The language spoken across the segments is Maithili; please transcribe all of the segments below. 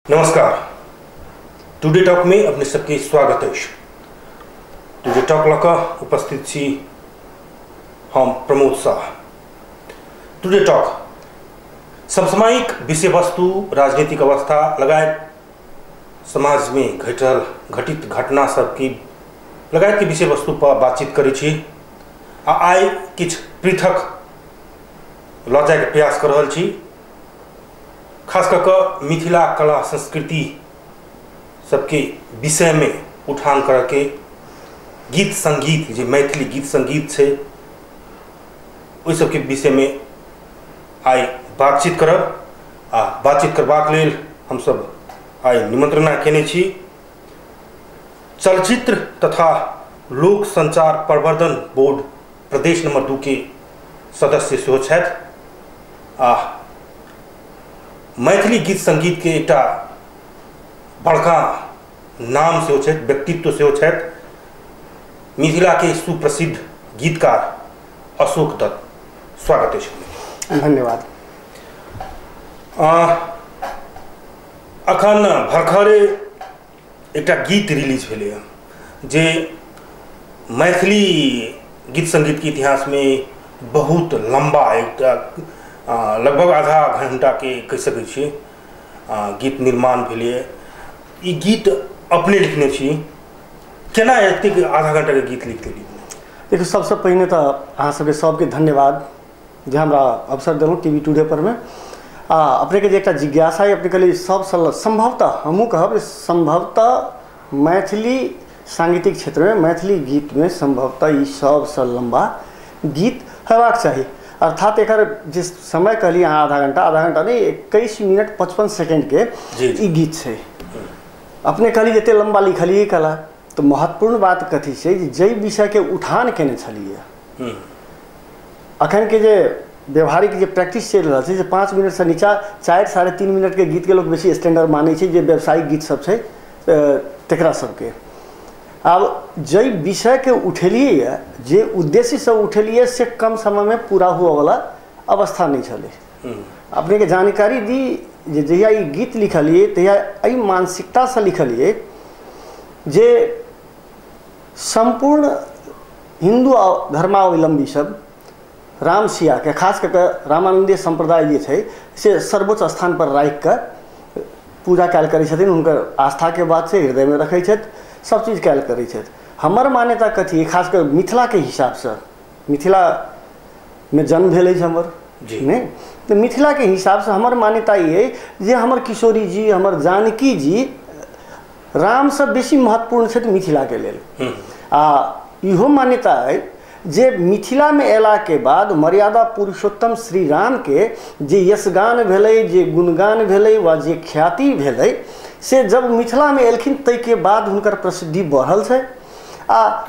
नमस्कार, टुडे टॉक में अपने सबके स्वागत अछि। टुडे टॉक लऽ कऽ उपस्थित छी हम प्रमोद शाह। टुडे टॉक समसामयिक विषय वस्तु, राजनीतिक अवस्था लगायत समाज में घटल घटित घटना सबके लगायत के विषय वस्तु पर बातचीत करै छी आ आइ किछु पृथक लऽ जायके प्रयास कर रहल छी। खास कऽ कऽ मिथिला कला संस्कृति सबके विषय में उठान करके गीत संगीत जे मैथिली गीत संगीत छै ओहि सबके विषय में आइ बातचीत करब आ बातचीत करबाक लेल हमसब आइ निमंत्रणा केने छी चलचित्र तथा लोक संचार प्रवर्धन बोर्ड प्रदेश नंबर 2 के सदस्य सेहो छथि आ मैथिली गीत संगीत के एकटा बड़का नाम सेहो छथि, व्यक्तित्व सेहो छथि, मिथिला के सुप्रसिद्ध गीतकार अशोक दत्त। स्वागत अछि। धन्यवाद। अखन भरखरे एकटा गीत रिलीज भेलै जे मैथिली गीत संगीत के इतिहास में बहुत लंबा एकटा लगभग आधा घंटा के कहि सकै छियै गीत निर्माण भेलै। ई गीत अपने लिखने छी, केना एतेक आधा घंटा के गीत लिख देली? देखियौ, सबसँ पहिने तऽ अहाँ सबके सबके धन्यवाद जे हमरा अवसर देलहुँ टीवी टुडे पर में। आ अपनेके जे एकटा जिज्ञासा अइ अपने कहलियै सबसँ सम्भवतः हमहूँ कहब सम्भवतः मैथिली सांगीतिक क्षेत्रमे मैथिली गीतमे सम्भवतः ई सबसँ लम्बा गीत हेबाक चाही। अर्थात एकर जे समय कहलियै अहाँ आधा घंटा नहि, 21 मिनट 55 सेकेंडके ई गीत छै। अपने कहलियै जते लम्बा लिखलियै कला, तऽ महत्वपूर्ण बात कथी छै जे जाहि विषयके उठान केने छलियै अखन के जे व्यवहारिक जे प्रैक्टिस चलि रहल छै जे 5 मिनटसँ नीचा 4 साढ़े 3 मिनटके गीतके लोक बेसी स्टैंडर्ड मानै छै, जे व्यावसायिक गीत सब छै तकरा सबके। आब जाहि विषयके उठेलियै जे उद्देश्यसँ उठेलियै से कम समयमे पूरा हुअवला अवस्था नहि छलै। अपनेके जानकारी दी जे जहिया ई गीत लिखलियै तहिया एहि मानसिकतासँ लिखलियै जे सम्पूर्ण हिन्दू धर्मावलम्बी सब राम सियाके खास कऽ कऽ रामानन्दीय सम्प्रदाय जे छै से सर्वोच्च स्थानपर राखि कऽ पूजा कयल करै छथिन, हुनकर आस्थाके बात छै, हृदयमे रखै छथि, सब चीज कयल करै छथि। हमर मान्यता कथी खास कऽ मिथिलाके हिसाबसँ, मिथिलामे जन्म भेल अछि हमर नहि, तऽ मिथिलाके हिसाबसँ हमर मान्यता ई अइ जे हमर किशोरी जी, हमर जानकी जी रामसँ बेसी महत्वपूर्ण छथि मिथिलाके लेल। आ इहो मान्यता अइ जे मिथिलामे अयलाके बाद मर्यादा पुरुषोत्तम श्री रामके जे यशगान भेलै, जे गुणगान भेलै वा जे ख्याति भेलै से जब मिथिलामे एलखिन ताहिके बाद हुनकर प्रसिद्धि बढ़ल छै। आ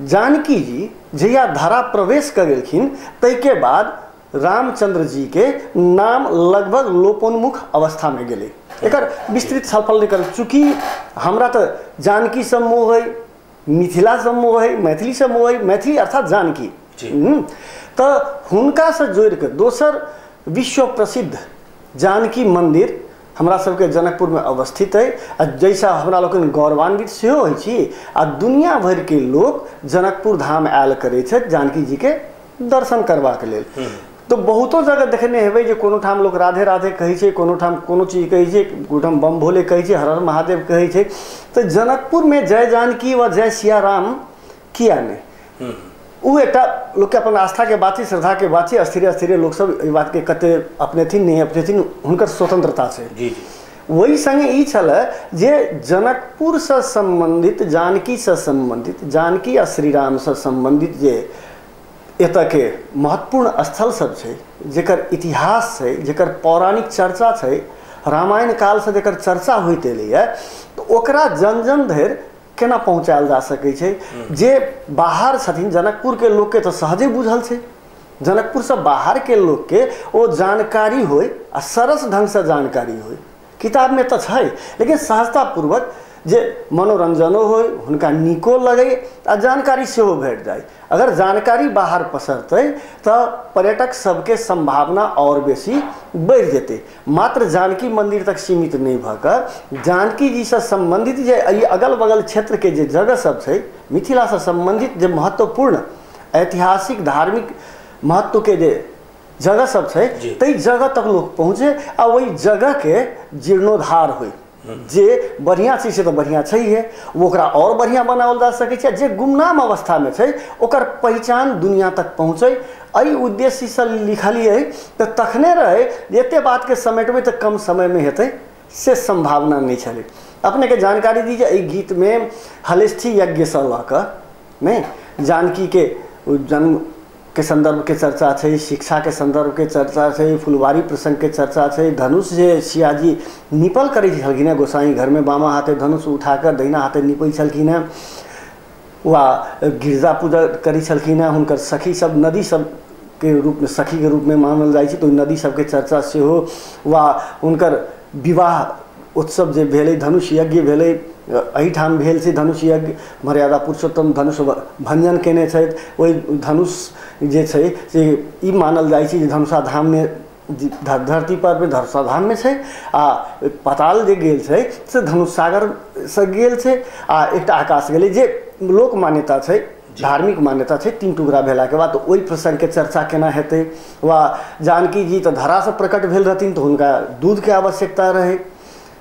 जानकी जी जहिया धरा प्रवेश कऽ गेलखिन ताहिके बाद रामचंद्र जी के नाम लगभग लोपोन्मुख अवस्थामे गेलै। एकर विस्तृत छलफल नहि करब, चूँकि हमरा तऽ जानकीसँ मोह अइ, मिथिलासँ मोह अइ, मैथिलीसँ मोह अइ, मैथिली अर्थात जानकी, तऽ हुनकासँ जोड़िकऽ दोसर विश्व प्रसिद्ध जानकी मन्दिर हमरा सबके जनकपुरमे अवस्थित अइ आ जाहिसँ हमरा लोकनि गौरवान्वित सेहो होइ छी आ दुनिया भरिके लोक जनकपुर धाम आयल करै छथि जानकी जीके दर्शन करबाक लेल। तऽ बहुतो जगह देखने हेबै जे कोनो ठाम लोक राधे राधे कहै छै, कोनो ठाम कोनो चीज कहै छै, कोनो ठाम बम भोले कहै छै, हर हर महादेव कहै छै। तऽ जनकपुरमे जय जानकी वा जय सिया राम किया नहि? ओ एकटा लोकके अपन आस्थाके बात छै, श्रद्धाके बात छै। स्थिरे स्थिरे लोकसब एहि बातके कते अपनेथिन नहि अपनेथिन हुनकर स्वतंत्रता छै। जी जी। ओहि सङ्गे ई छलै जे जनकपुरसँ सम्बन्धित, जानकीसँ सम्बन्धित, जानकी आ श्रीरामसँ सम्बन्धित जे एतऽके महत्वपूर्ण स्थल सब छै, जेकर इतिहास छै, जेकर पौराणिक चर्चा छै, रामायण कालसँ जेकर चर्चा होइत एलैए, तऽ ओकरा जन जन धरि केना पहुँचायल जा सकै छै। जे बाहर छथिन जनकपुरके लोकके तऽ सहजे बुझल छै, जनकपुरसँ बाहरके लोकके ओ जानकारी होइ आ सरस ढङ्गसँ जानकारी होइ, किताबमे तऽ छै लेकिन सहजतापूर्वक जे मनोरंजनो होय, हुनका नीको लगै आ जानकारी सेहो भेट जाय। अगर जानकारी बाहर पसरतै तऽ पर्यटक सबके संभावना और बेसी बढ़ि जेतै। मात्र जानकी मंदिर तक सीमित नहि भऽ कऽ जानकी जीसँ सम्बन्धित जे एहि अगल बगल क्षेत्रके जे जगह सब छै, मिथिलासँ सम्बन्धित जे महत्वपूर्ण ऐतिहासिक धार्मिक महत्वके जे जगह सब छै, ताहि जगह तक लोक पहुँचे आ ओहि जगहके जीर्णोद्धार होइ। जे बढ़िआँ छै से तऽ बढ़िआँ छैहे, ओकरा आओर बढ़िआँ बनाओल जा सकै छै। जे गुमनाम अवस्थामे छै ओकर पहिचान दुनिया तक पहुँचै, एहि उद्देश्यसँ लिखलियै। तऽ तखने रहै जे एतेक बातके समेटबै तऽ कम समयमे हेतै, से सम्भावना नहि छलै। अपनेके जानकारी दी जे एहि गीतमे हलेष्ठी यज्ञसँ लऽ कऽ नहि जानकीके जन्म के संदर्भ के चर्चा छै, शिक्षा के संदर्भ के चर्चा छै, फुलवारी प्रसंग के चर्चा छै, धनुष जे सियाजी निपल करै छलखिन हेँ गोसाई घरमे, बामा हाथे धनुष उठाकऽ दहिना हाथे निपै छलखिन हेँ, वा गिरजा पूजा करै छलखिन हेँ, हुनकर सखी सब नदी सब के रूपमे सखीके रूपमे मानल जाइ छै, तऽ ओहि नदी सबके चर्चा सेहो, वा हुनकर विवाह उत्सव जे भेलै, धनुष यज्ञ भेलै, एहिठाम भेल छै धनुष यज्ञ, मर्यादा पुरुषोत्तम धनुष भंजन केने छथि। ओहि धनुष जे छै से ई मानल जाइ छै जे धनुषा धाममे, धरती पर धनुषा धाममे छै, आ पाताल जे गेल छै से धनुष सागरसँ गेल छै, आ एकटा आकाश गेलै, जे लोक मान्यता छै, धार्मिक मान्यता छै। तीन टुकड़ा भेलाके बाद ओहि प्रसङ्गके चर्चा केना हेतै। वा जानकी जी तऽ धरासँ प्रकट भेल रहथिन तऽ हुनका दूधके आवश्यकता रहै,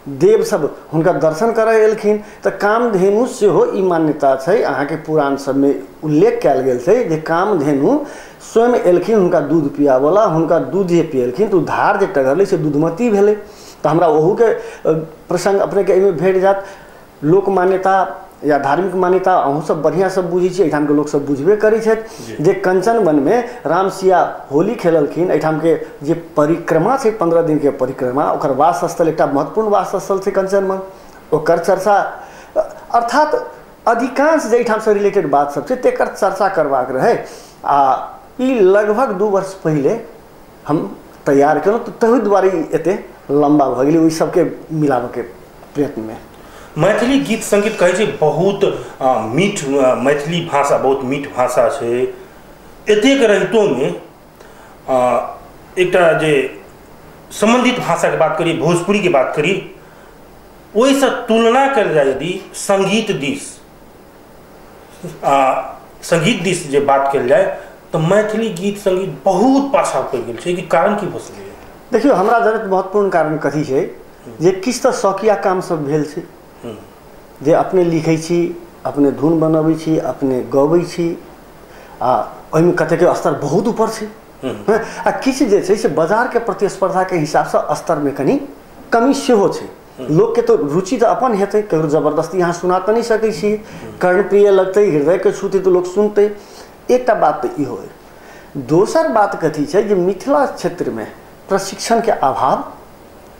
देव सब हुनका दर्शन करय एलखिन, तऽ कामधेनु सेहो ई मान्यता छै, अहाँके पुराण सबमे उल्लेख कयल गेल छै जे कामधेनु स्वयं एलखिन हुनका दूध पियाबऽला, हुनका दूध जे पियलखिन तऽ ओ धार जे टघरलै से दूधमती भेलै। तऽ हमरा ओहूके प्रसङ्ग अपनेके एहिमे भेट जायत। लोक मान्यता या धार्मिक मान्यता अहूँ सब बढ़िआँसँ बुझै छी, एहिठामके लोकसब बुझबे करै छथि जे कंचन वनमे राम सिया होली खेललखिन। एहिठामके जे परिक्रमा छै 15 दिनके परिक्रमा, ओकर वासस्थल एकटा महत्वपूर्ण वासस्थल छै कंचन वन, ओकर चर्चा, अर्थात अधिकांश जाहिठामसँ रिलेटेड बात सब छै तेकर चर्चा करबाक रहै। आ ई लगभग 2 वर्ष पहिले हम तैयार केलहुँ, तऽ ताहि दुआरे ई एतेक लम्बा भऽ गेलै ओहि सबके मिलाबऽके प्रयत्नमे। मैथिली गीत संगीत कहै छै बहुत मीठ, मैथिली भाषा बहुत मीठ भाषा छै। एतेक रहितोमे एकटा जे सम्बन्धित भाषाके बात करी, भोजपुरीके बात करी, ओहिसँ तुलना कयल जाय यदि संगीत दिस, संगीत दिस जे बात कयल जाय तऽ मैथिली गीत संगीत बहुत पाछा पड़ि गेल छै। कारण की भऽ सकैए? देखियौ, हमरा जनैत महत्वपूर्ण कारण कथी छै जे किछु तऽ शौकिया काम सब भेल छै, जे अपने लिखै छी, अपने धुन बनबै छी, अपने गबै छी, आ ओहिमे कतेक स्तर बहुत ऊपर छै, आ किछु जे छै से बाजारके प्रतिस्पर्धाके हिसाबसँ स्तरमे कनि कमी सेहो छै। लोकके तऽ रुचि तऽ अपन हेतै, ककरो जबरदस्ती अहाँ सुना तऽ नहि सकै छी, कर्णप्रिय लगतै, हृदयके छूतै तऽ लोक सुनतै। एकटा बात तऽ इहो है। दोसर बात कथी छै जे मिथिला क्षेत्रमे प्रशिक्षणके अभाव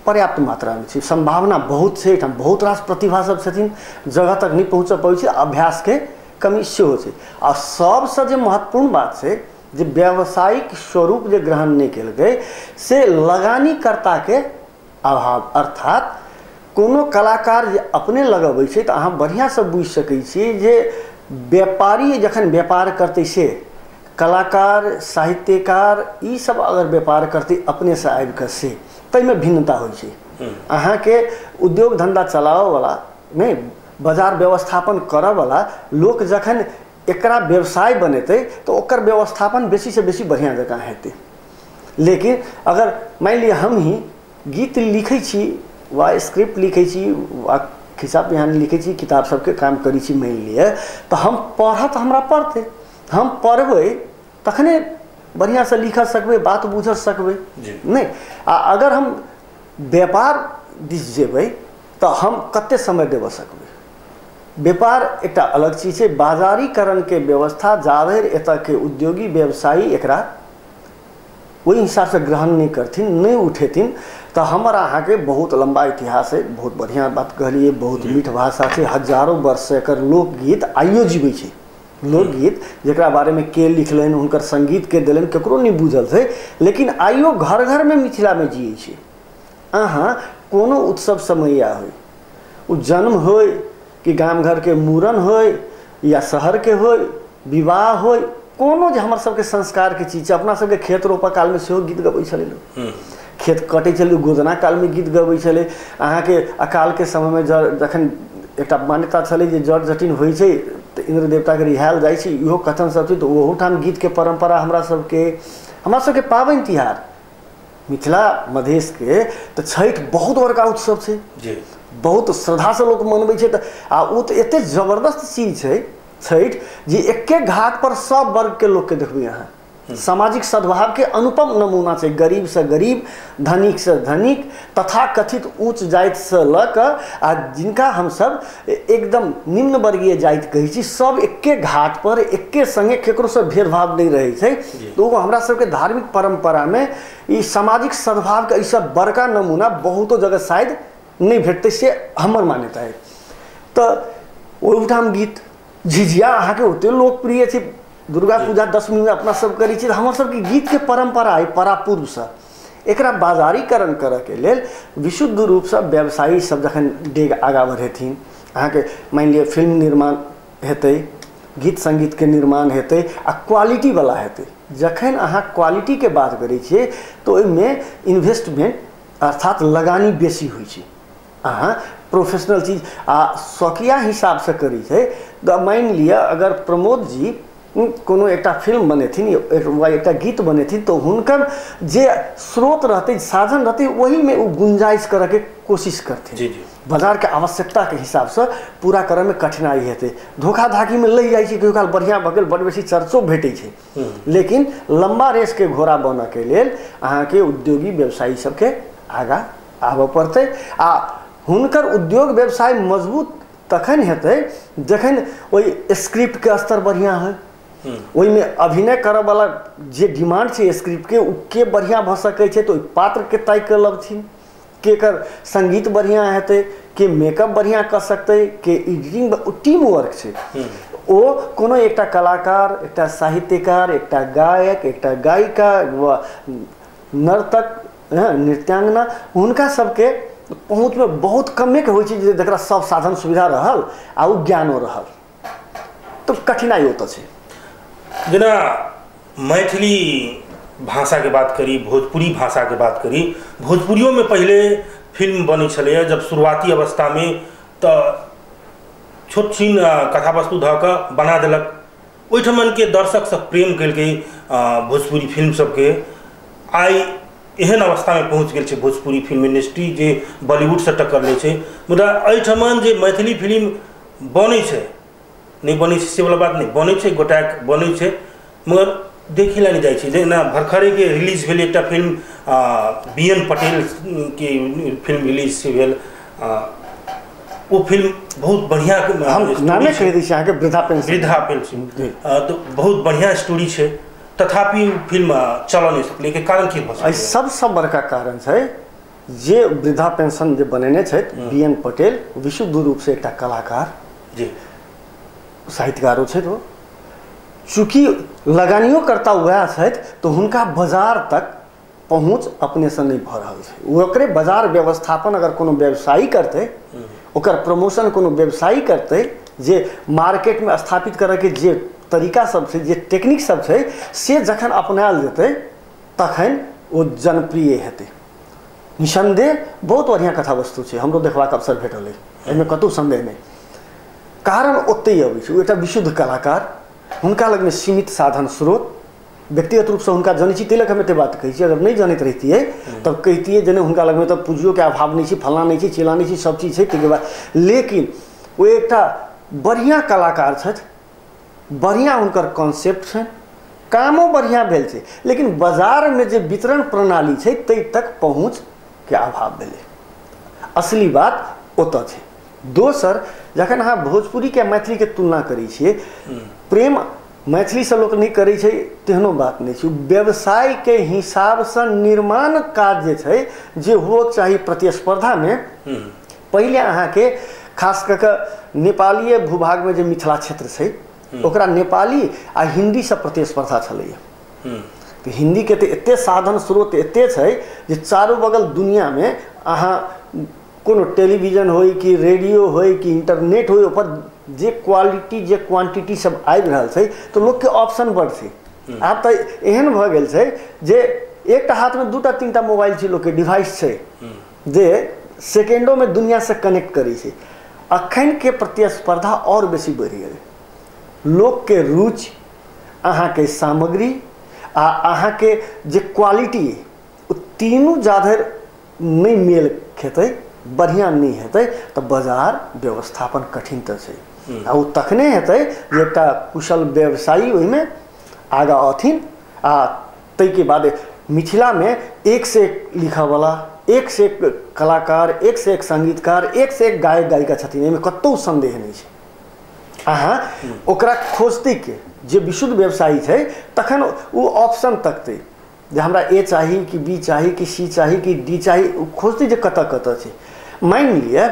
पर्याप्त मात्रामे छै, सम्भावना बहुत छै, एहिठाम बहुत रास प्रतिभा सब छथिन, जगह तक नहि पहुँच पबै छै, अभ्यासके कमी सेहो छै। आ सबसँ जे महत्वपूर्ण बात छै जे व्यावसायिक स्वरूप जे ग्रहण नहि केलकै से लगानीकर्ताके अभाव, अर्थात कोनो कलाकार जे अपने लगबै छै तऽ अहाँ बढ़िआँसँ बुझि सकै छियै जे व्यापारी जखन व्यापार करतै से कलाकार, साहित्यकार ई सब अगर व्यापार करतै अपनेसँ आबिकऽ से ताहिमे भिन्नता होइ छै। अहाँके उद्योग धन्धा चलाबऽवला नहि, बाजार व्यवस्थापन करऽवला लोक जखन एकरा व्यवसाय बनेतै तऽ ओकर व्यवस्थापन बेसीसँ बेसी बढ़िआँ जकाँ हेतै। लेकिन अगर मानि लिअ हम ही गीत लिखै छी वा स्क्रिप्ट लिखै छी वा खिस्सा पिहानी लिखै छी, किताब सबके काम करै छी मानि लिअ, तऽ हम पढ़ऽ तऽ हमरा पड़तै, हम पढ़बै तखने बढ़िआँसँ लिख सकबै, बात बुझ सकबै नहि। आ अगर हम व्यापार दिस जेबै तऽ हम कते समय देबऽ सकबै? व्यापार एकटा अलग चीज छै, बाजारीकरणके व्यवस्था जाधरि एतऽके उद्योगी व्यवसायी एकरा ओहि हिसाबसँ ग्रहण नहि करथिन, नहि उठेथिन, तऽ हमर अहाँके बहुत लम्बा इतिहास है। बहुत बढ़िआँ बात कहलियै, बहुत मीठ भाषा छै, हजारो वर्षसँ एकर लोकगीत आइयो जीबै छै। लोकगीत जकरा बारेमे के लिखलनि, हुनकर संगीत के देलनि, ककरो नहि बुझल छै, लेकिन आइयो घर घरमे मिथिलामे जियै छै। अहाँ कोनो उत्सव समैया होइ, ओ जन्म होइ कि गाम घरके मूड़न होय या शहरके होय, विवाह होय, कोनो जे हमर सबके संस्कारके चीज छै। अपना सबके खेत रोपऽ कालमे सेहो गीत गबै छलै लोक, खेत कटै छलै गोदना कालमे गीत गबै छलै। अहाँके अकालके समयमे जखन एकटा मान्यता छलै जे जट जटिन होइ छै तऽ इन्द्र देवताके रिहायल जाइ छै, इहो कथन सब छै, तऽ ओहूठाम गीतके परम्परा हमरा सबके पाबनि तिहार मिथिला मधेशके तऽ छठि बहुत बड़का उत्सव छै जी, बहुत श्रद्धासँ लोक मनबै छै। तऽ आ ओ तऽ एते जबरदस्त चीज छै छठि जे एके घाट पर सब वर्गके लोकके देखबै अहाँ। सामाजिक सद्भावके अनुपम नमूना छै, गरीबसँ गरीब, धनिकसँ धनिक, तथा कथित ऊँच जातिसँ लऽ कऽ आ जिनका हमसब एकदम निम्न वर्गीय जाति कहै छी, सब एके घाट पर एके सङ्गे ककरोसँ भेदभाव नहि रहै छै। तऽ ओ हमरा सबके धार्मिक परम्परामे ई सामाजिक सद्भावके एहिसँ बड़का नमूना बहुतो जगह शायद नहि भेटतै, से हमर मान्यता है। तऽ ओहिठाम गीत झिझिया अहाँके ओते लोकप्रिय छै, दुर्गा पूजा दशमीमे अपना सब करै छी। हमर सबके गीतके परम्परा अइ परापूर्वसँ, एकरा बाजारीकरण करऽके लेल विशुद्ध रूपसँ व्यवसायी सब जखन डेग आगाँ बढ़ेथिन, अहाँके मानि लिअ फिल्म निर्माण हेतै, गीत सङ्गीतके निर्माण हेतै आ क्वालिटीवला हेतै। जखन अहाँ क्वालिटीके बात करै छियै तऽ ओहिमे इन्वेस्टमेंट अर्थात लगानी बेसी होइ छै। अहाँ प्रोफेशनल चीज आ शौकिया हिसाबसँ करै छै। तऽ मानि लिअ अगर प्रमोद जी कोनो एकटा फिल्म बनेथिन वा एकटा गीत बनेथिन तऽ हुनकर जे स्रोत रहतै, साधन रहतै, ओहिमे ओ गुंजाइश करऽके कोशिश करथिन। जी जी, बाजारके आवश्यकताके हिसाबसँ पूरा करऽमे कठिनाइ हेतै। धोखाधाकीमे लहि जाइ छै, कहियो काल बढ़िआँ भऽ गेल, बड़ बेसी चर्चो भेटै छै, लेकिन लम्बा रेसके घोड़ा बनऽके लेल अहाँके उद्योगी व्यवसायी सबके आगाँ आबऽ पड़तै। आ हुनकर उद्योग व्यवसाय मजबूत तखन हेतै जखन ओहि स्क्रिप्टके स्तर बढ़िआँ होइ, ओहिमे अभिनय करऽवला जे डिमांड छै स्क्रिप्टके ओ के बढ़िआँ भऽ सकै छै, तऽ ओहि पात्रके ताकि कऽ लबथिन, केकर सङ्गीत बढ़िआँ हेतै, के मेकअप बढ़िआँ कऽ सकतै, के एडिटिंग, टीम वर्क छै। ओ कोनो एकटा कलाकार, एकटा साहित्यकार, एकटा गायक, एकटा गायिका वा नर्तक, नृत्यांगना, हुनका सबके पहुँचमे बहुत कमेके होइ छै जकरा सब साधन सुविधा रहल आ ओ ज्ञानो रहल, तऽ कठिनाइ ओतऽ छै। जेना मैथिली भाषाके बात करी, भोजपुरी भाषाके बात करी, भोजपुरियोमे पहिले फिल्म बनै छलैए जब शुरुआती अवस्थामे, तऽ छोट छिन कथा वस्तु धऽ कऽ बना देलक, ओहिठमनके दर्शक सब प्रेम केलकै भोजपुरी फिल्म सबके। आइ एहन अवस्थामे पहुँच गेल छै भोजपुरी फिल्म इंडस्ट्री जे बॉलीवुडसँ टक्कर लै छै, मुदा एहिठमन जे मैथिली फिल्म बनै छै, नहि बनै छै से वला बात नहि, बनै छै, गोटाक बनै छै, मगर देखै लए नहि जाइ छै। जेना भरखरेके रिलीज भेल एकटा फिल्म, बी एन पटेलके फिल्म रिलीज भेल, ओ फिल्म बहुत बढ़िआँ, हम नामे कहि दै छी अहाँके, वृद्धा पेंशन, वृद्धा पेंशन, तऽ बहुत बढ़िआँ स्टोरी छै, तथापि फिल्म चलऽ नहि सकलै। एकर कारण की भऽ सकैए? एहि सबसँ बड़का कारण छै जे वृद्धा पेंशन जे बनेने छथि बी एन पटेल, विशुद्ध रूपसँ एकटा कलाकार जी, साहित्यकारो छथि, ओ चूँकि लगानियो करता वएह छथि, तऽ हुनका बाजार तक पहुँच अपनेसँ नहि भऽ रहल छै। ओकरे बाजार व्यवस्थापन अगर कोनो व्यवसायी करतै, ओकर प्रमोशन कोनो व्यवसायी करतै, जे मार्केटमे स्थापित करऽके जे तरीका सब छै, जे टेक्निक सब छै, से जखन अपनायल जेतै तखन ओ जनप्रिय हेतै। निसन्देह बहुत बढ़िआँ कथा वस्तु छै, हमरो देखबाक अवसर भेटल अइ, एहिमे कतहु सन्देह नहि। कारण ओतहि अबै छै, ओ एकटा विशुद्ध कलाकार, हुनका लगमे सीमित साधन स्रोत, व्यक्तिगत रूपसँ हुनका जनै छी, ताहि लऽ कऽ हम एतेक बात कहै छी। अगर नहि जनैत रहितियै तब कहितियै जे नहि हुनका लगमे तऽ पूँजियोके अभाव नहि छै, फल्लाँ नहि छै, चिल्लाँ नहि छै, सब चीज छै, ताहिके बाद, लेकिन ओ एकटा बढ़िआँ कलाकार छथि, बढ़िआँ हुनकर कॉन्सेप्ट छनि, कामो बढ़िआँ भेल छै, लेकिन बाजारमे जे वितरण प्रणाली छै ताहि तक पहुँचके अभाव भेलै। असली बात ओतऽ छै। दोसर, जखन अहाँ भोजपुरीके मैथिलीके तुलना करै छियै, प्रेम मैथिलीसँ लोक नहि करै छै तेहनो बात नहि छै। व्यवसायके हिसाबसँ निर्माण काज जे छै जे हुअके चाही प्रतिस्पर्धामे, पहिले अहाँके खास कऽ कऽ नेपालीय भूभागमे जे मिथिला क्षेत्र छै ओकरा नेपाली आ हिन्दीसँ प्रतिस्पर्धा छलैए। तऽ हिन्दीके तऽ एतेक साधन स्रोत एतेक छै जे चारू बगल दुनिआमे अहाँ कोनो टेलीविजन होय कि रेडियो होय कि इंटरनेट होय, ओपर जे क्वालिटी जे क्वांटिटी सब आबि रहल छै तऽ लोकके ऑप्शन बड़ छै। आब तऽ एहन भऽ गेल छै जे एकटा हाथमे 2टा 3टा मोबाइल छै, लोकके डिवाइस छै जे सेकेंडोमे दुनियासँ कनेक्ट करै छै। अखनके प्रतिस्पर्धा आओर बेसी बढ़ि गेलै। लोकके रुचि, अहाँके सामग्री आ अहाँके जे क्वालिटी, ओ तीनू जाधरि नहि मेल खेतै, बढ़िआँ नहि हेतै तऽ बाजार व्यवस्थापन कठिन तऽ छै। आ ओ तखने हेतै जे एकटा कुशल व्यवसायी ओहिमे आगाँ अथिन। आ ताहिके बाद मिथिलामे एक से एक लिखऽवला, एक से एक कलाकार, एक से एक संगीतकार, एक से एक गायक गायिका छथिन, एहिमे कतहु संदेह नहि छै। अहाँ ओकरा खोजतै के जे विशुद्ध व्यवसायी छै तखन ओ ऑप्शन तकतै जे हमरा ए चाही कि बी चाही कि सी चाही कि डी चाही, ओ खोजतै जे कतऽ कतऽ छै। मानि लिअ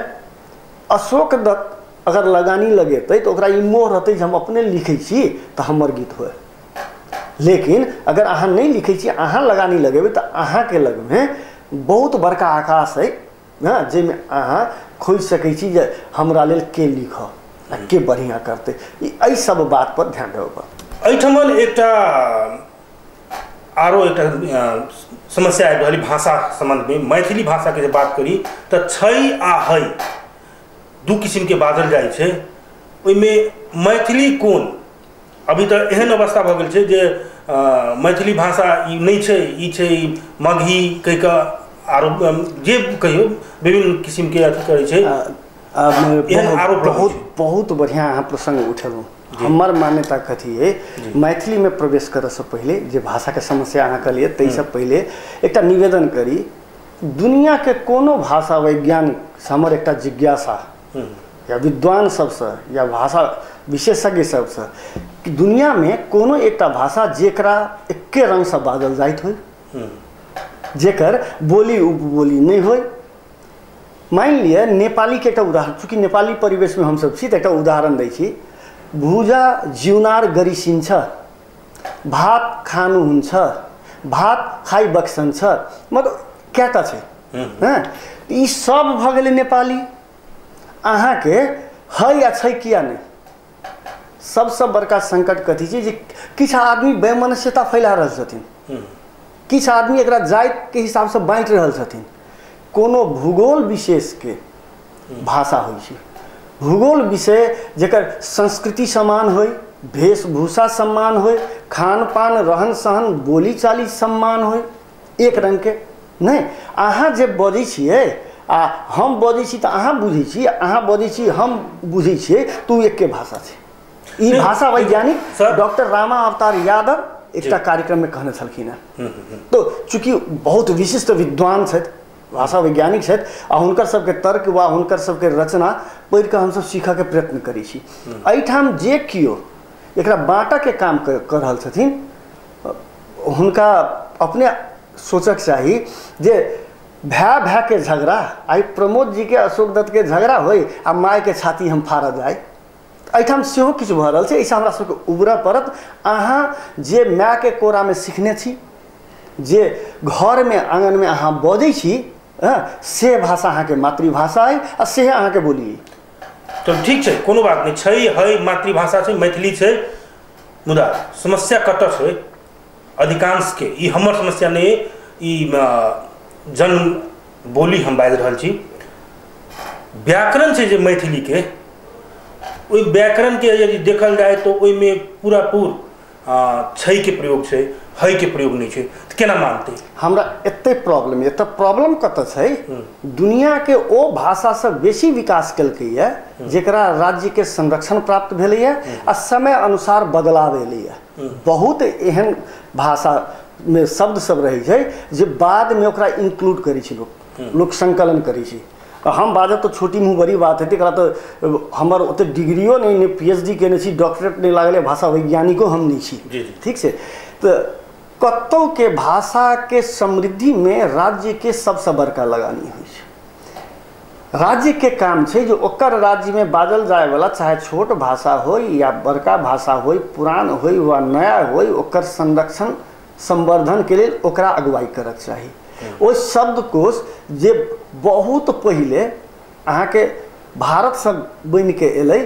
अशोक दत्त अगर लगानी लगेतै तऽ ओकरा ई मोह रहतै जे हम अपने लिखै छी तऽ हमर गीत होए। लेकिन अगर अहाँ नहि लिखै छी, अहाँ लगानी लगेबै तऽ अहाँके लगमे बहुत बड़का आकाश अइ ने, जाहिमे अहाँ खोजि सकै छी जे हमरा लेल के लिखऽ आ के बढ़िआँ करतै। एहि सब बात पर ध्यान देबऽ पड़त। एहिठाम एकटा आरो एकटा समस्या आबि रहल भाषा सम्बन्धमे। मैथिली भाषाके जे बात करी तऽ छै आ है दू किसिमके बाजल जाइ छै। ओहिमे मैथिली कोन, अभी तऽ एहन अवस्था भऽ गेल छै जे मैथिली भाषा ई नहि छै, ई छै मगही कहि कऽ आरो जे कहियौ विभिन्न किसिमके अथी करै छै। एहन आरोप बहुत बहुत बढ़िआँ अहाँ प्रसङ्ग उठेलहुँ। हमर मान्यता कथी अइ, मैथिलीमे प्रवेश करऽसँ पहिले जे भाषाके समस्या अहाँ कहलियै ताहिसँ पहिले एकटा निवेदन करी, दुनियाके कोनो भाषा वैज्ञानिक हमर एकटा जिज्ञासा या विद्वान सबसँ या भाषा विशेषज्ञ सबसँ कि दुनियामे कोनो एकटा भाषा जेकरा एके रङ्गसँ बाजल जाइत होइ, जेकर बोली उपबोली नहि होइ। मानि लिअ नेपालीके एकटा उदाहरण, चूँकि नेपाली परिवेशमे हमसब छी तऽ एकटा उदाहरण दै छी। भुजा जिउनार गरिसिन्छ, भात खानुहुन्छ, भात खाइ बक्सन्छ, मतलब कएटा छै। हँ, ई सब भऽ गेलै नेपाली। अहाँके है या छै किया नहि? सबसँ बड़का संकट कथी छै जे किछु आदमी वैमनस्यता फैला रहल छथिन, किछु आदमी एकरा जातिके हिसाबसँ बाँटि रहल छथिन। कोनो भूगोल विशेषके भाषा होइ छै, भूगोल विषय जकर संस्कृति समान होइ, वेशभूषा समान होइ, खान पान रहन सहन बोली चाली समान होइ, एक रङ्गके नहि। अहाँ जे बजै छियै आ हम बजै छी तऽ अहाँ बुझै छी, अहाँ बजै छी हम बुझै छियै, तऽ ओ एके भाषा छै। ई भाषा वैज्ञानिक डॉक्टर रामा अवतार यादव एकटा कार्यक्रममे कहने छलखिन हेँ। तो चूँकि बहुत विशिष्ट विद्वान छथि, भाषा वैज्ञानिक छथि, आ हुनकर सबके तर्क वा हुनकर सबके रचना पढ़ि कऽ हमसब सीखऽके प्रयत्न करै छी। एहिठाम जे केओ एकरा बाँटऽके काम कऽ रहल छथिन हुनका अपने सोचक चाही जे भाय भायके झगड़ा, आइ प्रमोद जीके अशोक दत्तके झगड़ा होइ आ मायके छाती हम फाड़ऽ जाइ, एहिठाम सेहो किछु भऽ रहल छै। एहिसँ हमरा सबके उबरऽ पड़त। अहाँ जे मायके कोरामे सिखने छी, जे घरमे आङनमे अहाँ बजै छी, से भाषा अहाँके मातृभाषा अइ आ से अहाँके बोली अइ। चलू ठीक छै, कोनो बात नहि छै, है मातृभाषा छै, मैथिली छै, मुदा समस्या कतऽ छै अधिकांशके? ई हमर समस्या नहि, ई जन बोली हम बाजि रहल छी। व्याकरण छै जे मैथिलीके, ओहि व्याकरणके यदि देखल जाय तऽ ओहिमे पूरा पूर छै के प्रयोग छै, है के प्रयोग नहि छै, तऽ केना मानतै? हमरा एते प्रॉब्लम, एतऽ प्रॉब्लम कतऽ छै, दुनियाके ओ भाषा सब बेसी विकास केलकैए जेकरा राज्यके संरक्षण प्राप्त भेलैए आ समय अनुसार बदलाव एलैए। बहुत एहन भाषामे शब्द सब रहै छै जे बादमे ओकरा इंक्लूड करै छै, लोक संकलन करै छै। हम बाजब तऽ छोटी मुँह बड़ी बात हेतै, एकरा तऽ हमर ओते डिग्रियो नहि, नहि PhD केने छी, डॉक्टरेट नहि लागल, भाषा वैज्ञानिको हम नहि छी, ठीक छै। तऽ कतौके भाषाके समृद्धिमे राज्यके सबसँ बड़का लगानी होइ छै। राज्यके काम छै जे ओकर राज्यमे बाजल जायवला चाहे छोट भाषा होइ या बड़का भाषा होइ, पुरान होइ वा नया होइ, ओकर संरक्षण संवर्धनके लेल ओकरा अगुवाई करक चाही। ओ शब्दकोश जे बहुत पहिले अहाँके भारतसँ बनिके एलै,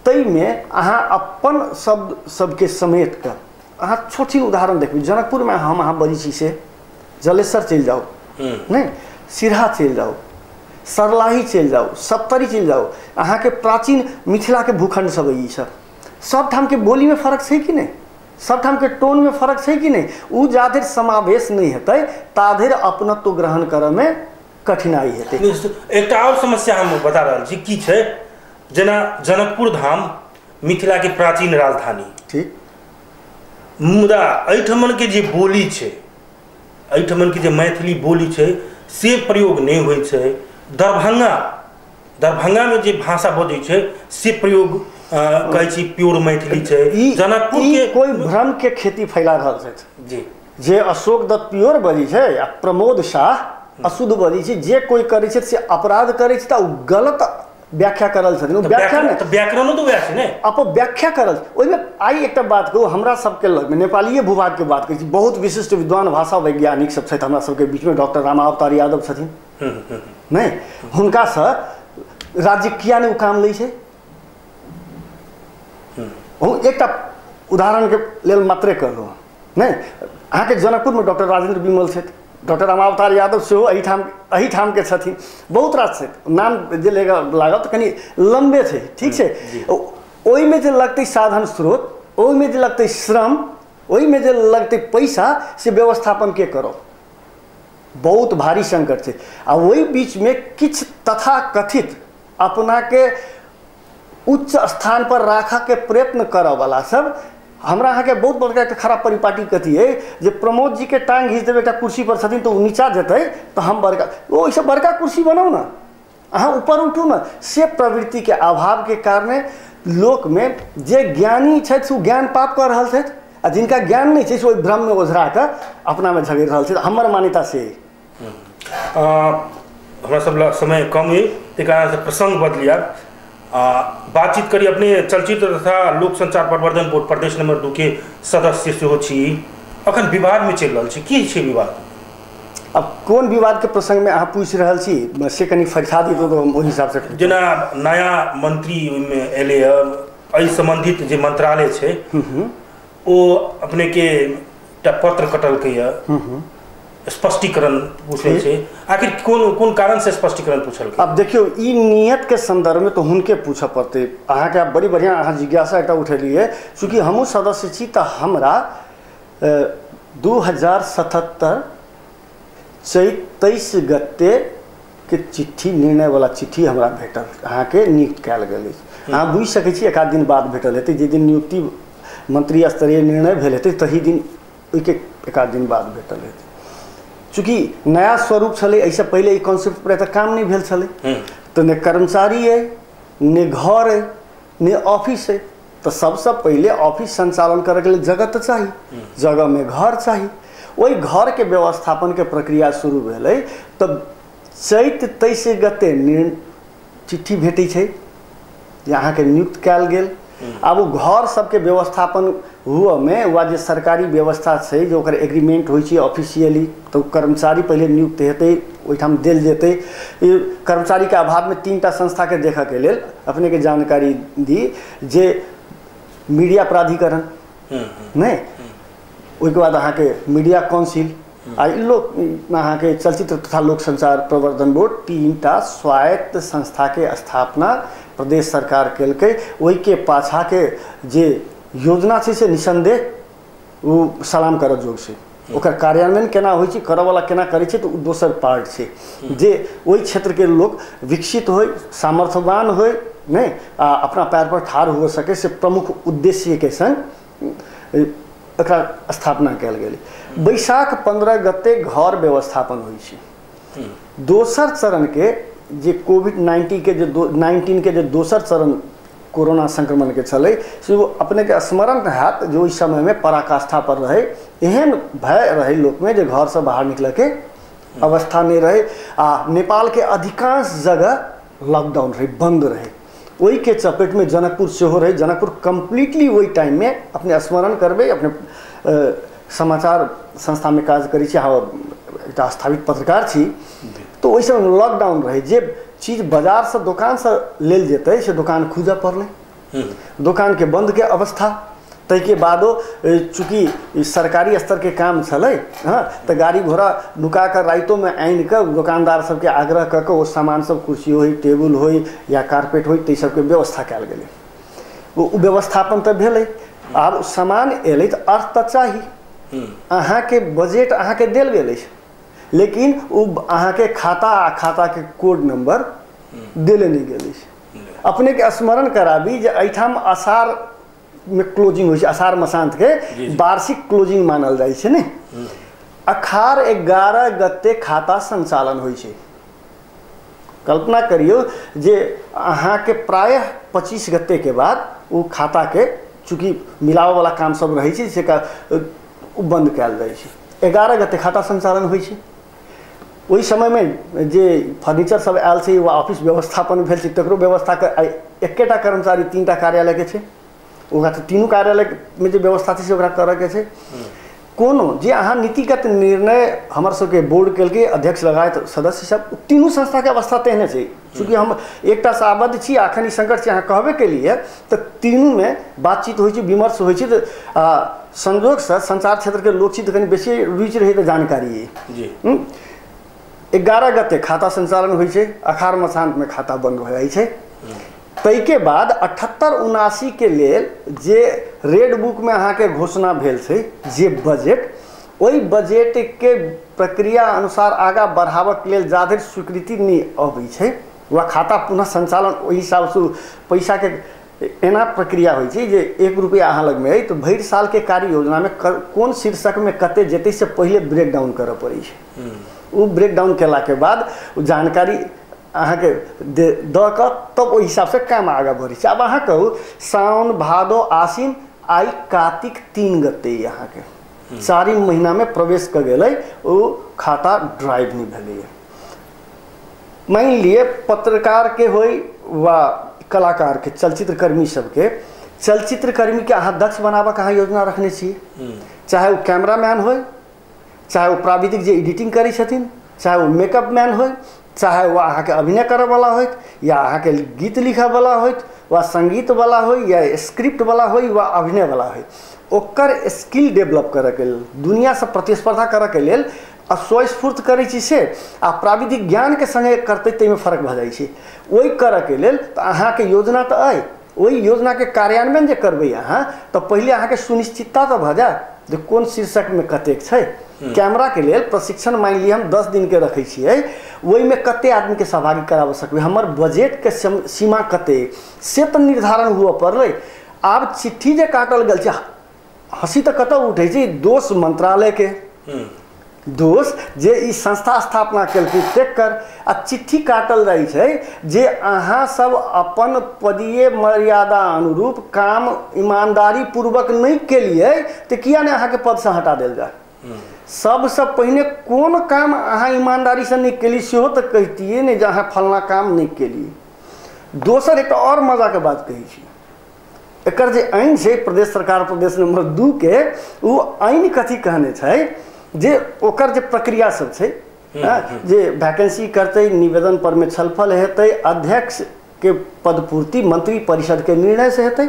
ताहिमे अहाँ अपन शब्द सबके समेट कऽ अहाँ छोट छिन उदाहरण देखबै। जनकपुरमे हम अहाँ बजै छी से जलेसर चलि जाउ, नहि सिरहा चलि जाउ, सरलाही चलि जाउ, सप्तरी चलि जाउ, अहाँके प्राचीन मिथिलाके भूखंड सब ई सब सब ठामके बोलीमे फरक छै कि नहि, सब ठामके टोनमे फरक छै कि नहि। ओ जा धरि समावेश नहि हेतै ता धरि अपनत्व ग्रहण करऽमे कठिनाइ हेतै। एकटा आओर समस्या हम बता रहल छी की छै, जेना जनकपुर धाम मिथिलाके प्राचीन राजधानी, ठीक, मुदा एहिठमनके जे बोली छै, एहिठमनके जे मैथिली बोली छै से प्रयोग नहि होइ छै। दरभंगामे जे भाषा बजै छै से प्रयोग कहै छी प्योर मैथिली छै। जनकपुर के कोई भ्रम के खेती फैला रहल छथि जी, जे अशोक दत्त प्योर बजै छै आ प्रमोद शाह अशुद्ध बजै छै, जे कोई करै छै से अपराध करै छै, तऽ ओ गलत व्याख्या करल छथिन। व्याख्या नहि, व्याकरणो तऽ वएह छै ने, अपव्याख्या करल। ओहिमे आइ एकटा बात कहू, हमरा सबके लगमे नेपालीय भूभागके बात करै छी, बहुत विशिष्ट विद्वान भाषा वैज्ञानिक सब छथि हमरा सबके बीचमे, डॉक्टर रामावतार यादव छथिन, नहि हुनकासँ राज्य किया नहि ओ काम लै छै। एकटा उदाहरणके लेल मात्रे कहलहुँ, नहि अहाँके जनकपुरमे डॉक्टर राजेन्द्र विमल छथि, डॉक्टर रामावतार यादव सेहो एहिठामके छथिन, बहुत रास छथि, नाम जे लागल तऽ कनि लम्बे छै, ठीक छै। ओहिमे जे लगतै साधन स्रोत, ओहिमे जे लगतै श्रम, ओहिमे जे लगतै पैसा, से व्यवस्थापन के करब, बहुत भारी संकट छै। आ ओहि बीचमे किछु तथाकथित अपनाके उच्च स्थान पर राखऽके प्रयत्न करऽवला सब, हमरा अहाँके बहुत बड़का एकटा खराब परिपाटी कथी अइ जे प्रमोद जीके टाँग घीच देबै, एकटा कुर्सी पर छथिन तऽ ओ नीचा जेतै तऽ हम बड़का, ओहिसँ बड़का कुर्सी बनाउ ने, अहाँ ऊपर उठू ने। से प्रवृत्तिके अभावके कारणे लोकमे जे ज्ञानी छथि से ओ ज्ञान पाप कऽ रहल छथि, आ जिनका ज्ञान नहि छै से ओहि भ्रममे ओझरा कऽ अपनामे झगड़ि रहल छथि। हमर मान्यता से अइ। हमरा सब लग समय कम अइ, ताहि कारणसँ प्रसङ्ग बदलि आब बातचीत करी। अपने चलचित्र तथा लोक संचार प्रवर्धन बोर्ड प्रदेश नंबर 2 के सदस्य सेहो छी। अखन विवादमे चलि रहल छै, की छै विवाद? अब कोन विवादके प्रसङ्गमे अहाँ पूछि रहल छी से कनि फरिछा दितौ तऽ हम ओहि हिसाबसँ। जेना नया मंत्री ओहिमे एलै हँ, एहि सम्बन्धित जे मंत्रालय छै ओ अपनेके एकटा पत्र कटलकै हँ, स्पष्टीकरण पूछने छै। आखिर कोन कोन कारण से स्पष्टीकरण पूछल? अब देखियौ, ई नियत के संदर्भ में तो हुनके पूछऽ पड़तै। अहाँके बड़ी बढ़िआँ अहाँ जिज्ञासा एकटा उठेलियै। चूँकि हमहूँ सदस्य छी तऽ हमरा 2077 चैत 23 गते के चिट्ठी, निर्णयवला चिट्ठी हमरा भेटल, अहाँके नियुक्त कयल गेल अछि। अहाँ बुझि सकै छी एक आध दिन बाद भेटल हेतै, जाहि दिन नियुक्ति मंत्री स्तरीय निर्णय भेल हेतै तही दिन ओहिके एक आध दिन बाद भेटल हेतै। चूँकि नया स्वरूप छलै, एहिसँ पहिले ई कॉन्सेप्ट पर एतऽ काम नहि भेल छलै, तऽ ने कर्मचारी अइ, ने घर अइ, ने ऑफिस अइ। तऽ सबसँ पहिले ऑफिस संचालन करैके लेल जगह तऽ चाही, जगहमे घर चाही। ओहि घरके व्यवस्थापनके प्रक्रिया शुरू भेलै तऽ चैत 23 गते चिट्ठी भेटै छै जे अहाँके नियुक्त कयल गेल। आब ओ घर सबके व्यवस्थापन हुअमे वा जे सरकारी व्यवस्था छै जे ओकर एग्रीमेंट होइ छै ऑफिशियली, तऽ कर्मचारी पहिले नियुक्त हेतै, ओहिठाम देल जेतै। कर्मचारीके अभावमे 3टा संस्थाके देखऽके लेल अपनेके जानकारी दी जे मीडिया प्राधिकरण नहि, ओहिके बाद अहाँके मीडिया काउंसिल आ लोक अहाँके चलचित्र तथा लोक संचार प्रवर्धन बोर्ड, 3टा स्वायत्त संस्थाके स्थापना प्रदेश सरकार केलकै। ओहिके पाछाके जे योजना छै से निसन्देह ओ सलाम करऽ जोग छै। ओकर कार्यान्वयन केना होइ छै, करऽवला केना करै छै, तऽ ओ दोसर पार्ट छै। जे ओहि क्षेत्रके लोक विकसित होइ, सामर्थ्यवान होइ, नहि आ अपना पैर पर ठाढ़ हो सके, से प्रमुख उद्देश्यके संग एकरा स्थापना कयल गेलै। बैसाख 15 गते घर व्यवस्थापन होइ छै। दोसर चरणके जे कोविड-19 के जे 19 के जे दोसर चरण कोरोना संक्रमण के छलै से ओ अपनेके स्मरण हैत जे ओहि समयमे पराकाष्ठा पर रहै, एहन भय रहै लोकमे जे घरसँ बाहर निकलऽके अवस्था नहि रहै आ नेपालके अधिकांश जगह लॉकडाउन रहै, बंद रहै। ओहिके चपेटमे जनकपुर सेहो रहै। जनकपुर कम्प्लीटली ओहि टाइममे, अपने स्मरण करबै, अपने समाचार संस्थामे काज करै छी, अहाँ एकटा स्थापित पत्रकार छी, तऽ ओहि समय लॉकडाउन रहै। जे चीज बाजारसँ दोकानसँ लेल जेतै से दोकान खुजऽ पड़लै, दोकानके बन्दके अवस्था। ताहिके बादो चूँकि सरकारी स्तरके काम छलै, हँ, तऽ गाड़ी घोड़ा नुका कऽ रातिओमे आनिकऽ दोकानदार सबके आग्रह कऽ कऽ ओ सामान सब, कुर्सी होइ, टेबुल होइ या कारपेट होइ, ताहि सबके व्यवस्था कयल गेलै। ओ व्यवस्थापन तऽ भेलै। आब सामान एलै तऽ अर्थ तऽ चाही, अहाँके बजट अहाँके देल गेल अछि, लेकिन ओ अहाँके खाता आ खाताके कोड नंबर देले नहि गेल अछि। अपनेके स्मरण कराबी जे एहिठाम असार में क्लोजिंग होइ छै, असार मसांत के वार्षिक क्लोजिंग मानल जाइ छै ने। अखार 11 गते खाता संचालन होइ छै। कल्पना करियौ जे अहाँके प्रायः 25 गते के बाद ओ खाताके चूँकि मिलाबऽवला काम सब रहै छै से ओ बन्द कयल जाइ छै। 11 गते खाता संचालन होइ छै। ओहि समयमे जे फर्नीचर सब आयल छै वा ऑफिस व्यवस्थापन भेल छै तकरो व्यवस्थाके एकेटा कर्मचारी 3टा कार्यालयके छै, ओकरा तऽ तीनू कार्यालयमे जे व्यवस्था छै से ओकरा करऽके छै। कोनो जे अहाँ नीतिगत निर्णय हमर सबके बोर्ड केलकै, अध्यक्ष लगायत सदस्य सब, तीनू संस्थाके अवस्था तेहने छै। चूँकि हम एकटासँ आबद्ध छी, अखन ई संकट छै अहाँ कहबे केलिए, तऽ तीनूमे बातचीत होइ छै, विमर्श होइ छै। तऽ संजोगसँ संचार क्षेत्रके लोक छी तऽ कनि बेसी रुचि रहै तऽ जानकारी जी। 11 गते खाता संचालन होइ छै, अखार मसान्तमे खाता बन्द भऽ जाइ छै। ताहिके बाद 78-79 के लेल जे रेड बुकमे अहाँके घोषणा भेल छै जे बजट, ओहि बजटके प्रक्रिया अनुसार आगाँ बढ़ाबऽके लेल जाधरि स्वीकृति नहि अबै छै वा खाता पुनः संचालन ओहि हिसाबसँ पैसाके एना प्रक्रिया होइ छै जे 1 रुपैआ अहाँ लगमे अइ तऽ भरि सालके कार्य योजनामे कोन शीर्षकमे कते जेतै से पहिले ब्रेकडाउन करऽ पड़ै छै। ओ ब्रेकडाउन केलाके बाद ओ जानकारी अहाँके दऽ कऽ तब ओहि हिसाबसँ काम आगाँ बढ़ै छै। आब अहाँ कहू साउन भादो आसिन आइ कातिक 3 गते अहाँके 4 महीनामे प्रवेश कऽ गेलै, ओ खाता ड्राइव नहि भेलैए। मानि लिअ पत्रकारके होइ वा कलाकारके, चलचित्रकर्मी सबके, चलचित्रकर्मीके अहाँ दक्ष बनाबऽके अहाँ योजना रखने छी, चाहे ओ कैमरामैन होइ, चाहे ओ प्राविधिक जे एडिटिंग करै छथिन, चाहे ओ मेकअप मैन होइ, चाहे ओ अहाँके अभिनय करऽवला होइत या अहाँके गीत लिखऽवला होइत वा सङ्गीतवला होइ या स्क्रिप्टवला होइ वा अभिनयवला होइ, ओकर स्किल डेवलप करऽके लेल, दुनिआसँ प्रतिस्पर्धा करऽके लेल स्वस्फूर्त करै छी से आ प्राविधिक ज्ञानके सङ्गे करतै ताहिमे फर्क भऽ जाइ छै। ओहि करऽके लेल तऽ अहाँके योजना तऽ अइ, ओहि योजनाके कार्यान्वयन जे करबै अहाँ तऽ पहिले अहाँके सुनिश्चितता तऽ भऽ जायत जे कोन शीर्षकमे कतेक छै। कैमराके लेल प्रशिक्षण मानि लिअ हम 10 दिनके रखै छियै, ओहिमे कते आदमीके सहभागी कराबऽ सकबै, हमर बजटके सीमा कते से तऽ निर्धारण हुअ पड़लै। आब चिट्ठी जे काटल गेल छै, हँसी तऽ कतऽ उठै छै, दोष मंत्रालयके, दोष जे ई संस्था स्थापना केलकै तेकर, आ चिट्ठी काटल जाइ छै जे अहाँ सब अपन पदीय मर्यादा अनुरूप काम ईमानदारी पूर्वक नहि केलियै तऽ किया नहि अहाँके पदसँ हटा देल जाय। सबसँ पहिने कोन काम अहाँ ईमानदारीसँ नहि केली सेहो तऽ कहितियै ने जे अहाँ फलना काम नहि केलियै। दोसर एकटा आओर मजाके बात कहै छी, एकर जे ऐन छै प्रदेश सरकार प्रदेश नंबर 2 के, ओ ऐन कथी कहने छै जे ओकर जे प्रक्रिया सब छै जे वैकेंसी करतै, निवेदन पर में छलफल हेतै, अध्यक्ष के पदपूर्ति मंत्री परिषद के निर्णय से हेतै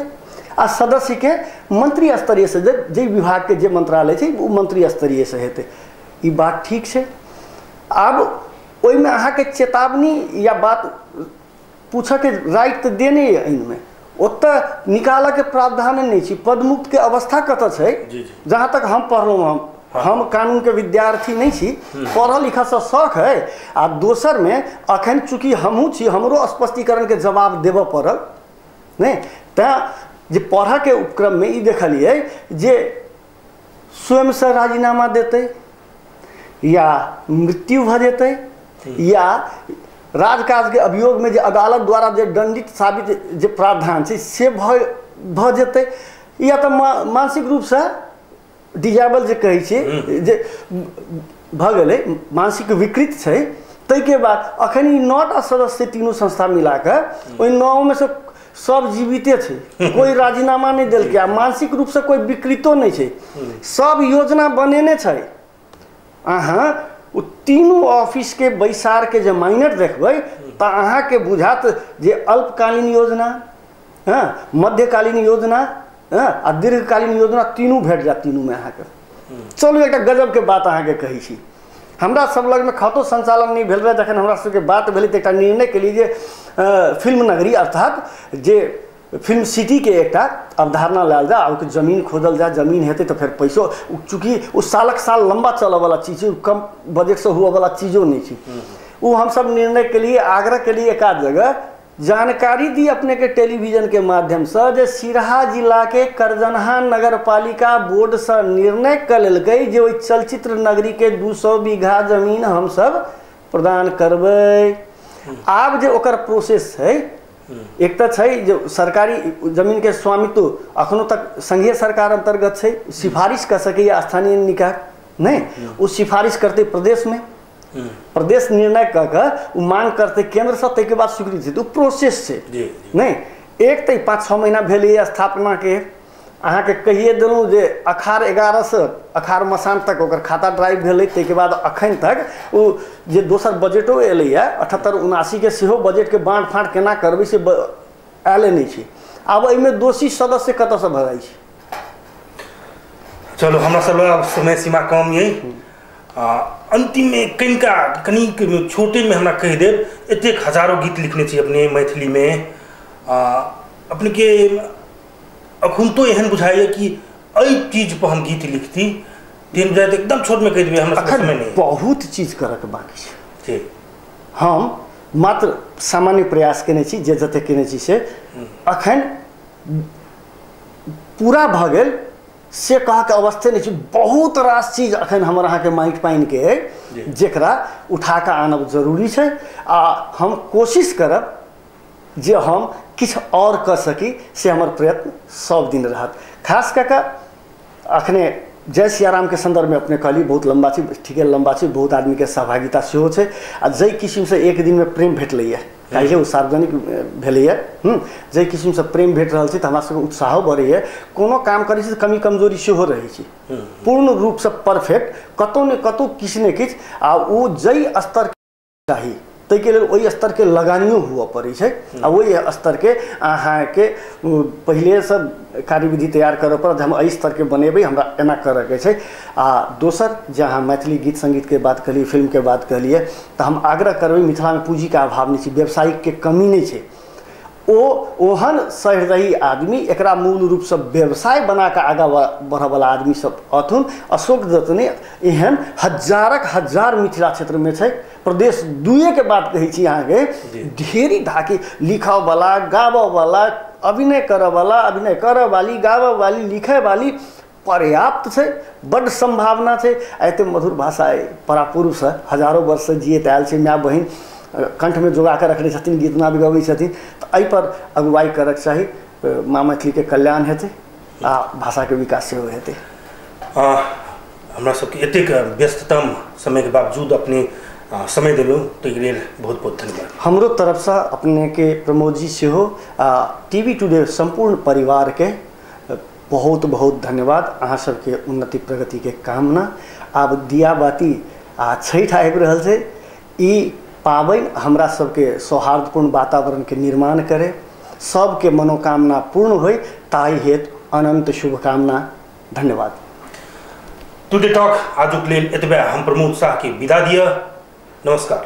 आ सदस्य के मंत्री स्तरीय से जे विभाग के जे मंत्रालय छै ओ मंत्री स्तरीय से हेतै। ई बात ठीक छै। आब ओहिमे अहाँके चेतावनी या बात पूछऽके राइट तऽ देने अइ ऐनमे, ओतऽ निकालऽके प्रावधान नहि छै। पदमुक्त के अवस्था कतऽ छै, जहाँ तक हम पढ़लहुँ, हम कानूनके विद्यार्थी नहीं छी, पढ़ल लिखलसँ शौक है। आ दोसरमे अखन चूँकि हमहूँ छी, हमरो स्पष्टीकरणके जवाब देबऽ पड़ल नहि, तैँ जे पढ़ऽके उपक्रममे ई देखलियै जे स्वयंसँ राजीनामा देतै या मृत्यु भऽ जेतै या राजकाजके अभियोगमे जे अदालत द्वारा जे दंडित साबित जे प्रावधान छै से भऽ जेतै, या तऽ मानसिक रूपसँ डिजेबल जे कहै छियै जे भऽ गेलै, मानसिक विकृत छै। ताहिके बाद अखन ई 9टा सदस्य तीनू संस्था मिलाकऽ ओहि 9मे से सब जीविते छै, कोइ राजीनामा नहि देलकै आ मानसिक रूपसँ कोइ विकृतो नहि छै, सब योजना बनेने छै। अहाँ ओ तीनू ऑफिसके बैसारके जे माइनर देखबै तऽ अहाँके बुझात जे अल्पकालीन योजना, हँ, मध्यकालीन योजना, हँ, आ दीर्घकालीन योजना तीनू भेट जायत तीनूमे अहाँके। चलू एकटा गजबके बात अहाँके कहै छी। हमरा सब लगमे खातो संचालन नहि भेल रहै, जखन हमरा सबके बात भेलै तऽ एकटा निर्णय केलियै जे फिल्म नगरी अर्थात जे फिल्म सिटीके एकटा अवधारणा लायल जाय आ ओहिके जमीन खोजल जाय। जमीन हेतै तऽ फेर पैसो, चूँकि ओ सालक साल लम्बा चलऽवला चीज छै, कम बजटसँ हुअवला चीजो नहि छै। ओ हमसब निर्णय केलियै, आग्रह केलियै एक आध जगह जानकारी दी अपने के टेलीविजन के माध्यमसँ जे सिरहा जिलाके करजनहा नगरपालिका बोर्डसँ निर्णय कऽ लेलकै जे ओहि चलचित्र नगरीके 200 बीघा जमीन हमसब प्रदान करबै। आब जे ओकर प्रोसेस छै, एक तऽ छै जे सरकारी जमीनके स्वामित्व अखनो तक संघीय सरकार अन्तर्गत छै, सिफारिश कऽ सकैए स्थानीय निकाय, नहि ओ सिफारिश करतै प्रदेशमे, प्रदेश निर्णय कऽ कऽ ओ मांग करतै केन्द्रसँ, ताहिके बाद स्वीकृति छै। तऽ ओ प्रोसेस छै नहि। एक तऽ 5-6 महीना भेलैए स्थापनाके, अहाँके कहिए देलहुँ जे अखार 11 अखार मसान तक ओकर खाता ड्राइव भेलै, ताहिके बाद अखन तक ओ जे दोसर बजटो एलैए 78-79 के सेहो बजटके बाँट फाँट केना करबै से आयले नहि छै। आब एहिमे दोषी सदस्य कतऽसँ भऽ जाइ छै? चलू, हमरा सब समय सीमा कम यऽ। अंतिममे कनिका कनिक छोटेमे हमरा कहि देब, एतेक हजारों गीत लिखने छी अपने मैथिलीमे, अपनेके अखुनतो एहन बुझाइए कि एहि चीज पर हम गीत लिखती, तेहन बुझाइ एकदम छोटमे कहि देबै, हमरा समय नहि। बहुत चीज करऽके बाकी छै। ठीक, हम मात्र सामान्य प्रयास केने छी, जे जतेक केने छी से अखन पूरा भऽ गेल से कहके अवस्थे नहि छै। बहुत रास चीज अखन हमर अहाँके माटि पानिके अइ जकरा उठा कऽ आनब जरूरी छै आ हम कोशिश करब जे हम किछु आओर कऽ सकी, से हमर प्रयत्न सब दिन रहत। खास कऽ कऽ अखने जय सियारामके सन्दर्भमे अपने कहली बहुत लम्बा छै, ठीके लम्बा छै, बहुत आदमीके सहभागिता सेहो छै आ जाहि किसिमसँ एक दिनमे प्रेम भेटलैए, काल्हि ओ सार्वजनिक भेलैए, जाहि किसिमसँ प्रेम भेट रहल छै तऽ हमरा सबके उत्साहो बढ़ैए। कोनो काम करै छी तऽ कमी कमजोरी सेहो रहै छै, पूर्ण रूपसँ परफेक्ट कतहु ने कतहु किछु ने किछु, आ ओ जाहि स्तर चाही ताहिके लेल ओहि स्तरके लगानियो हुअ पड़ै छै आ ओहि स्तरके अहाँके पहिलेसँ कार्यविधि तैयार करऽ पड़त, हम एहि स्तरके बनेबै, हमरा एना करऽके छै। आ दोसर जे अहाँ मैथिली गीत सङ्गीतके बात कहलियै, फिल्मके बात कहलियै, तऽ हम आग्रह करबै मिथिलामे पूँजीके अभाव नहि छै, व्यवसायिकके कमी नहि छै, ओ ओहन सहृदयी आदमी एकरा मूल रूपसँ व्यवसाय बना कऽ आगाँ बढ़यवला आदमी सब अथुन। अशोक दत्त ने एहन हजारक हजार मिथिला क्षेत्रमे छै। प्रदेश दुएके बात कहै छी अहाँके, ढेरी ढाकी लिखऽवला, गाबऽवला, अभिनय करऽवला, अभिनय करऽवाली, गाबऽवाली, लिखऽवाली पर्याप्त छै, बड्ड सम्भावना छै। आ एते मधुर भाषा अइ, परापूर्वसँ हजारो वर्षसँ जियैत आयल छै, माय बहिन कंठमे जोगा कऽ रखने छथिन, गीतनाद गबै छथिन, तऽ एहिपर अगुवाई करऽके चाही। माँ मैथिलीके कल्याण हेतै आ भाषाके विकास सेहो हेतै। हमरा सबके एतेक व्यस्ततम समयके बावजूद अपने समय देलहुँ, ताहिके लेल बहुत बहुत धन्यवाद। हमरो तरफसँ अपनेके प्रमोद जी सेहो टीवी टुडे सम्पूर्ण परिवारके बहुत बहुत धन्यवाद। अहाँ सबके उन्नति प्रगतिके कामना। आब दिया बाती आ छठि आबि रहल छै, ई पाबनि हमरा सबके सौहार्दपूर्ण वातावरणके निर्माण करे, सबके मनोकामना पूर्ण होय, ताहि हेतु अनंत शुभकामना। धन्यवाद। टुडे टॉक आजुक लेल एतबे। हम प्रमोद शाह के विदा दिअ। नमस्कार।